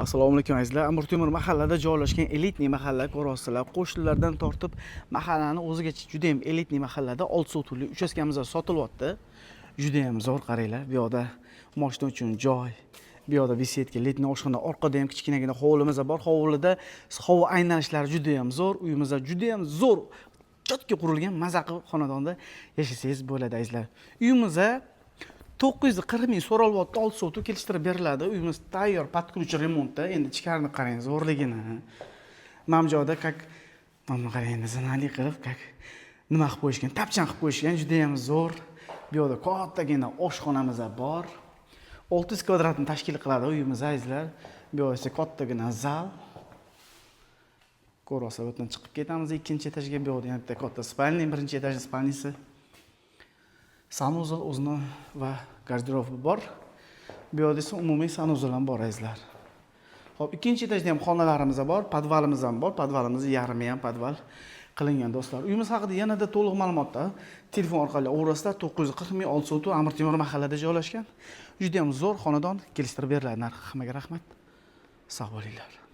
Assalomu alaykum, azizlar. Amir Temur mahallada joylashgan элитный mahalla ko'ryapsizlar. Qo'shnilardan tortib mahallani o'zigacha juda ham элитный mahallada 6 sotixli uchastkamizda sotilyapti. Juda ham zo'r, qaranglar. Bu yoqda moshina uchun joy, bu yoqda беседка, летний oshxona, orqada ham kichkinagina hovlimiz bor. Hovlida havo aylanishlari juda ham zo'r. Uyimizda juda ham zo'r, чётко qurilgan, maza qilib xonadonda yashasangiz bo'ladi, azizlar. Uyimizda 940 ming so'ralyapti, 6 sotix, kelishtirib beriladi. Uyimiz tayyor, под ключ remontda. Endi ichkarini qarang zo'rligini. Mana bu joyda, как, mana buni qarang, endi zinali qilib, как nima qilib qo'yishgan, tapchan qilib qo'yishgan, juda ham zo'r. Bu yoqda kattagina oshxonamiz bor. 600 kvadratni tashkil qiladi uyimiz, azizlar. Bu yoqda esa kattagina zal. Ko'ryapsizlar, bu yerdan chiqib ketamiz ikkinchi etajga. Bu yoqda yana bitta katta спальня, birinchi etajni спальня si. Санузел o'zini va garderobi bor. Bu yoqda esa umumiy санузел ham bor, azizlar. Xo'p, ikkinchi etajda ham xonalarimiz bor, podvalimiz ham bor. Podvalimiz yarmi ham podval qilingan, do'stlar. Uyimiz haqida yanada to'liq ma'lumotda telefon orqali olaverasizlar. 940 ming, 6 sotix, Amir Temur mahallada joylashgan. Juda ham zo'r xonadon, kelishtirib beriladi narxi. Hammaga rahmat. Sog' bo'linglar.